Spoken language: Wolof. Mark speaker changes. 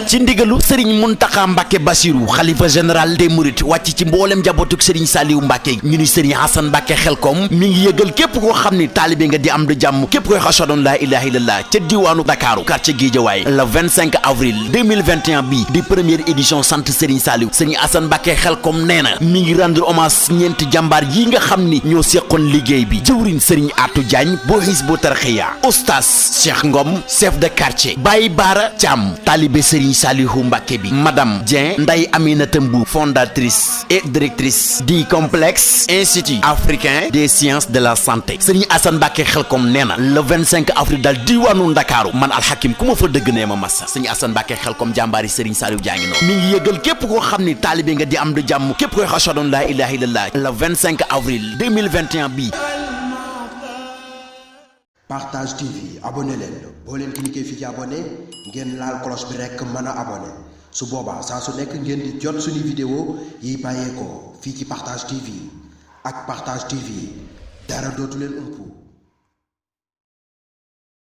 Speaker 1: ci ndigalu Serigne Mountakha Mbacké Bassirou xalifa général des Mourides wàcc ci mboolem njabootuk Serigne Saliou Mbacké ñu ni Serigne Assane Mbacké Xelkom mi ngi yëgal képp koo xam ni taalibe nga di am du jàmm képp koy xasadoon laa ilaha illallah ca diwaanu Dakaaru quartier Guédiawaye le 25 avril 2021 bi di première édition sant Serigne Saliou Serigne Assane Mbacké Xelkom nee na mi ngi rendre hommage ñeenti jàmbaar yi nga xam ni ñoo seqoon liggéey bi jëwriñ Serigne Atou Diagne bu Hizbut Tarqiyyah Oustaz Cheikh Ngom chef de quartier Baye Bara Thiam taalibe Serigne Saliou Mbacké bi madame Dieng Ndeye Aminata Mbou fondatrice et directrice du complexe Institut africain des sciences de la santé Serigne Assane Mbacké Xelkom nee na le 25 avril daal diwaanu Ndakaaru man alxakim ku ma fa dëgg nee ma massa Serigne Assane Mbacké Xelkom jàmbaari Serigne Saliou jaa ngi noonu mi ngi yëgal képp koo xam ni taalibe nga di am du jàmm képp koy xasadoon laa ilaha illallah le 25 avril 2021 bi
Speaker 2: Partage TV abonné leen boo leen cliquer fii ci abonné ngeen laal cloche bi rekk mën a abonné su boobaa saa su nekk ngeen di jot suñu vidéo yi bàyyeekoo fii ci Partage TV ak Partage TV dara dootu leen umpu